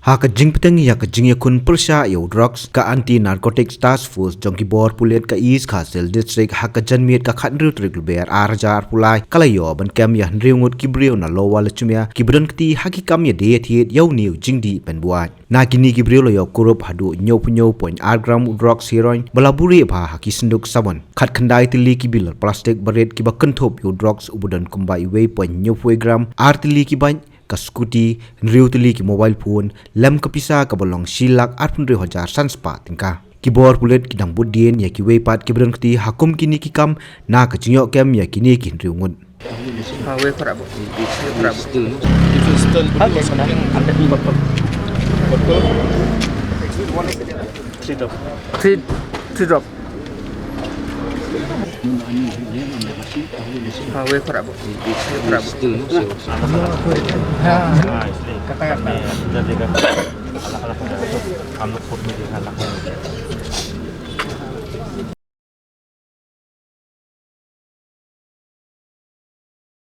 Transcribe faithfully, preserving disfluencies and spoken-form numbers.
Ha ka jingpynteng ïa ka jingïakhun pyrshah ïa u drugs, ka Anti Narcotics Task Force jong ki bor pulit ka East Khasi Hills District ha ka janmiet ka khatnriew tarik Lber ar hajar arphew lai ka la ïoh ban kem ïa hynriew ngut ki briew na Lower Lachumia kiba don kti ha ki kam ïadei ïathied ïa une u jingdih pynbuaid. Na kine ki briew la ïoh kurup haduh hynñiewphew hynñiew point ar gram u drugs heroin ba la buhrieh bha ha ki synduk sabon, khatkhyndai tylli ki bilor plastik barit kiba kynthup ïa u drugs uba don kumba uwei point hynñiewphew gram, ar tylli ki bike, ka scooty, hynriew tylli ki mobile phone, lem ka pisa kaba long shi lak arphew hynriew hajar san spah tyngka. Ki bor pulit ki dang bud dien ïa kiwei pat kiba don kti ha kum kine ki kam na ka jingïoh kem ïa kine ki hynriew ngut. Three, three drop.